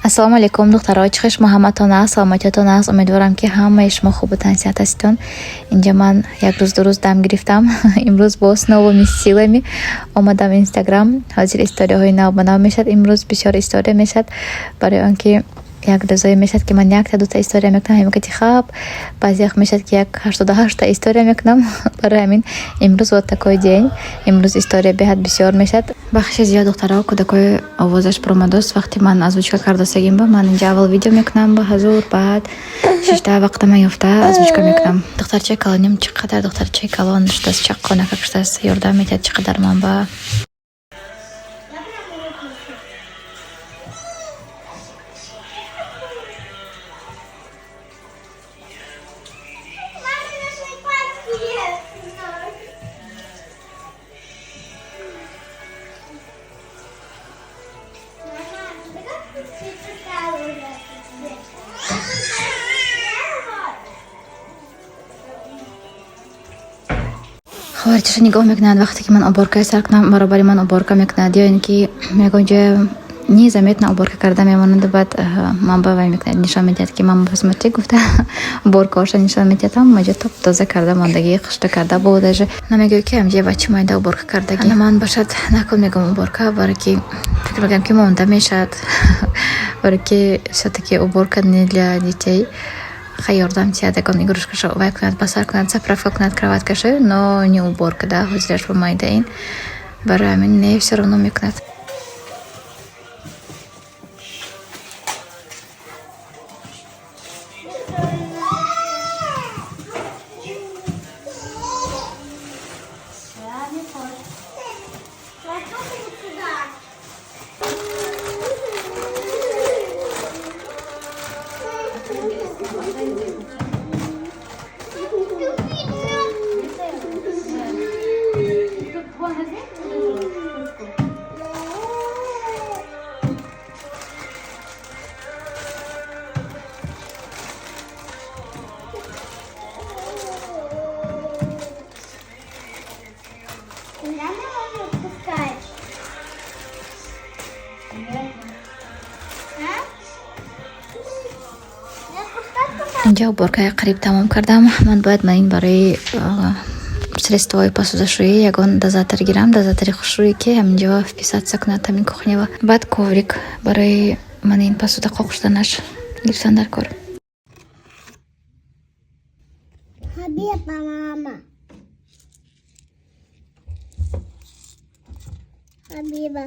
Ассалому алайкум, духтаро, чӣ хел шумо ҳаматон аст, саломатиятон аст? Умедворам, ки ҳамаи шумо хубу тансиҳат ҳаститон. Инҷа ман як рӯз, 2 рӯз дам гирифтам. Имрӯз бо с новыми силами омадам Инстаграм. Ҳозир историяҳои нав ба нав мешавад. Имрӯз бисёр история мешавад, барои он ки як рӯзое мешавад, ки ман якта, дута история мекунам, ҳамин кати хаб. Баъзе вақт мешавад, ки як 88-та история мекунам. Барои ҳамин имрӯз вот такой день. Имрӯз история беҳад бисёр мешавад. Бахши зиёд, духтаро, кӯдакои овозаш баромадост. Вақте ман озвучка кардастагим, ба ман инҷа аввал видео мекунам ба ҳазур, баъд шишта вақтама ёфта озвучка мекунам. Духтарчаи калоним чӣ қадар духтарчаи калон шудааст, чаққонакак шудааст, ёрдам медиҳад чӣ қадар ман ба. Я прямо выключу. Мама наши пальцы ест. Мама, ты как ты уже? Хоҳарчаша нигоҳ мекунад. Вақте ки ман уборкаи сар кунам, баробари ман уборка мекунад ё ин ки ягон ҷоя незаметно уборка карда мемонаду, баъд ман ба вай мекунад, нишон медиҳад, ки мама, посмотри, гуфта, уборкаҳоша нишон медиҳад. Ҳама ҷо топ тоза карда мондагӣ, хушта карда бо даже намегӯяд, ки ҳамҷоя бачи майда уборка кардагӣ. Ана ман бошад, накун мегӯям уборка, барое ки фикр мекунам, ки монда мешавад, барое ки всё-таки уборка не для детей. Хай, ёрдам тиҳад, ягон игрушкашо вай кунад, ба сар кунад, заправка кунад кроваткашо, но не уборка да. Ҳозираш ба майда ин, барои ҳамин не, всё равно мекунад. Я не хочу. Пошел вот сюда. Куда маму отпускаешь? А? Не отпускать пока? Инҷа уборкаи қариб тамом кардам. Ман бояд ман ин барои средствои посудашӯӣ ягон дозатор гирам, дозатори хушрӯе, ки ҳаминҷо вписаться кунад ҳамин кухнява. Баъд коврик барои ман ин посуда қоқ шуданаш гирифтан дар кор. Хабиба, мама. Хабиба.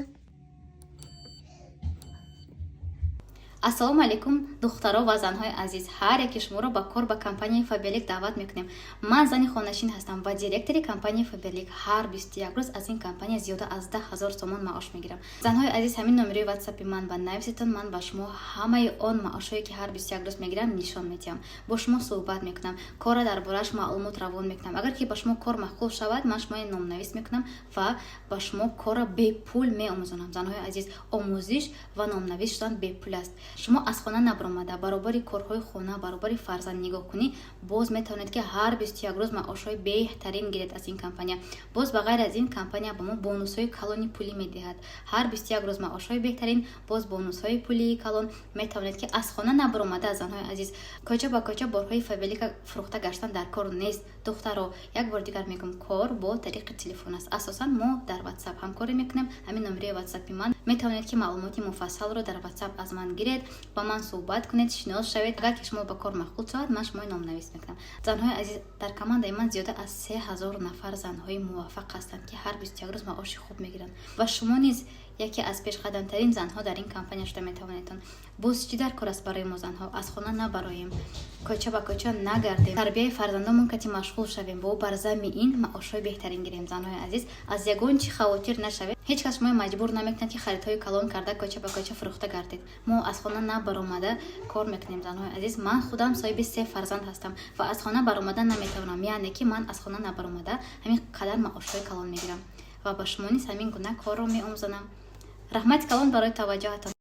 Ассалому алайкум, духтаро ва занҳои азиз! Ҳар яке шуморо ба кор ба компанияи Фаберлик даъват мекунем. Ман зани хонашин ҳастам ва директори компанияи Фаберлик. Ҳар 21 рӯз аз ин компания зиёда аз 10 000 сомон маош мегирам. Занҳои азиз, ҳамин номерои ватсапи ман ба нависетон. Ман ба шумо ҳамаи он маошҳое, ки ҳар 21 рӯз мегирам, нишон медиҳам, бо шумо суҳбат мекунам, корра дар борааш маълумот равон мекунам. Агар ки ба шумо кор маъқул шавад, ман шуморо номнавис мекунам ва ба шумо корра бепул меомӯзонам. Занҳои азиз, омӯзиш ва номнавис шудан бепул аст. Шумо аз хона набаромада, баробари корҳои хона, баробари фарзанд нигоҳкунӣ, боз метавонед, ки ҳар 21 рӯз маошҳои беҳтарин гиред аз ин компания. Боз ба ғайр аз ин, компания ба мо бонусҳои калони пулӣ медиҳад. Ҳар 21 рӯз маошҳои беҳтарин, боз бонусҳои пулии калон. Метавонед, ки аз хона набаромада, занҳои азиз, кӯча ба кӯча борҳои Фаберлика фурӯхта гаштан дар кор нест. Духтаро, як бори дигар мегӯм, кор бо тариқи телефон аст. Асосан мо дар Ватсап ҳамкорӣ мекунем. Ҳамин номерои ватсапи ман, метавонед, ки маълумоти муфассалро дар Ватсап аз ман гиред, ба ман суҳбат кунед, шинос шавед. Агар ки шумо ба кор маъқул шавад, ман шумои номнавис мекунам. Занҳои азиз, дар командаи ман зиёда аз 3000 нафар занҳои муваффақ ҳастанд, ки ҳар 21 рӯз маоши хуб мегиранд, ва шумо низ яке аз пешқадамтарин занҳо дар ин компания шуда метавонедтон. Боз чӣ дар кор аст барои мо занҳо? Аз хона набароем, кӯча ба кӯча нагардем, тарбияи фарзандонмон кати машғул шавем, бо бар зами ин маошҳои беҳтарин гирем. Занҳои азиз, аз ягон чӣ хавотир нашавед. Ҳеҷ кас шуморо маҷбур намекунад, ки харидҳои калон карда, кӯча ба кӯча фурӯхта гардед. Мо аз хона набаромада кор мекунем. Занҳои азиз, ман худам соҳиби се фарзанд ҳастам ва аз хона баромада наметавонам, яъне ки ман аз хона набаромада ҳамин қадар маошҳои калон мегирам ва ба шумо низ ҳамин гуна корро меомӯзонам. Раҳмати калон барои таваҷҷӯҳатон.